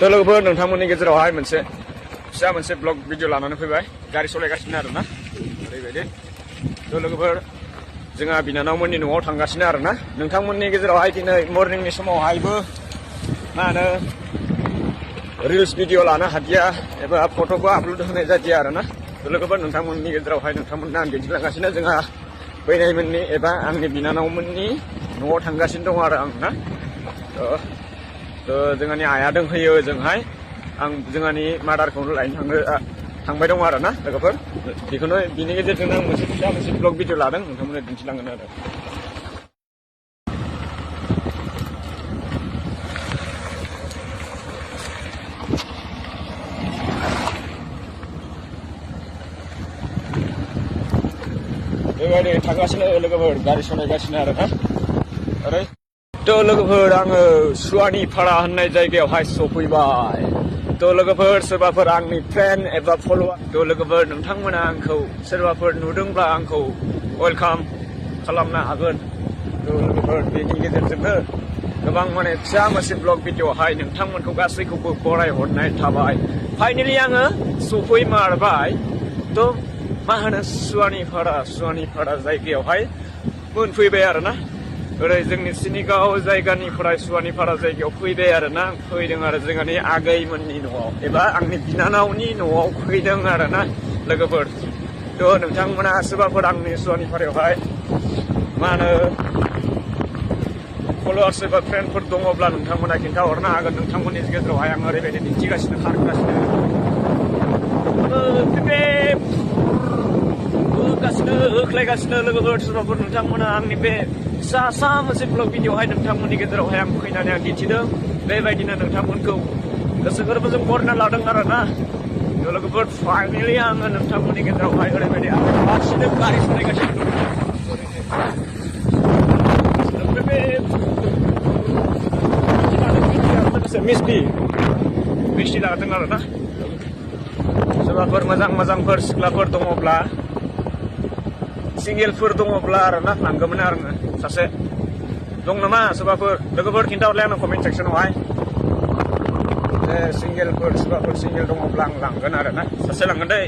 थ' लोगोफोर नोंथांमोननि गेजेरावहाय मोनसे फिसा मोनसे ब्लग भिडिअ लानानै फैबाय गारि सालायगासिनो आरोना ओरैबायदि थ' लोगोफोर जोंहा बिनानावमोननि न'आव थांगासिनो आरोना नोंथांमोननि गेजेरावहाय दिनै मर्निंनि समावहायबो मा होनो रिल्स भिडिअ लानो हादिया एबा फट'बो आपल'ड होनाय जादिया आरोना थ' लोगोफोर नोंथांमोननि गेजेरावहाय नोंथांमोननो आं दिन्थिलांगासिनो जोंहा फैनायमोननि एबा आंनि बिनानावमोननि न'आव थांगासिनो दं आरो आं ना जोंहानि आइया दोंफैयो ओजोंहाय आं जोंहानि मादारखौनो लायनो थांबाय दं आरो ना लोगोफोर बेखौनो बिनि गेजेरजोंनो आं मोनसे फिसा मोनसे ब्लग भिडिअ लादों नोंथांमोननो दिन्थिलांगोन आरो बेबायदि थांगासिनो लोगोफोर गारि सालायगासिनो आरोना ओरै थ' लोगोफोर आङो सुवानिपारा होननाय जायगायावहाय सफैबाय थ' लोगोफोर सोरबाफोर आंनि फ्रेन्ड एबा फल'वार थ' लोगोफोर नोंथांमोना आंखौ सोरबाफोर नुदोंब्ला आंखौ वेलकाम खालामनो हागोन थ' लोगोफोर बेनि गेजेरजोंनो गोबां माने फिसा मोनसे ब्लग भिडिअ'आवहाय नोंथांमोनखौ गासैखौबो बरायहरनाय थाबाय फाइनेलि आङो सफैमारबाय थ' मा होनो सुवानिपारा जायगायावहाय मोनफैबाय आरोना ओरै जोंनि सिनिगाव जायगानिफ्राय सुवानिपारा जायगायाव फैबाय आरोना फैदों आरो जोंहानि आगैमोननि न'आव एबा आंनि बिनानावनि न'आव फैदों आरोना लोगोफोर थ' नोंथांमोना सोरबाफोर आंनि सुवानिपारायावहाय मा होनो फल'वार्स एबा फ्रेन्डफोर दङब्ला नोंथांमोना खिन्थाहरनो हागोन नोंथांमोननि गेजेरावहाय आं ओरैबायदि दिन्थिगासिनो खारगासिनो होख्लायगासिनो लोगोफोर सोरबाफोर नोंथांमोना आंनि बे फिसा मोनसे ब्लग भिडिअ'आवहाय नोंथांमोननि गेजेरावहाय आं फैनानै आं दिन्थिदों बेबायदिनो नोंथांमोनखौ गोसो गोरबोजों बरायना लादों आरोना लोगोफोर फाइनेलि आङो नोंथांमोननि गेजेरावहाय ओरैबायदि आं हारसिंनो गारि सालायगासिनो दं मिस्टि लादों आरोना सोरबाफोर मोजांफोर सिख्लाफोर दङब्ला सिंगेलफोर दङब्ला आरोना लांगौमोन आरो सासे दं नामा सोरबाफोर लोगोफोर खिन्थाहरलाय आंनो कमेन्ट सेक्सनावहाय सोरबाफोर सिंगेल दङब्ला आं लांगोन आरोना सासे लांगोन दै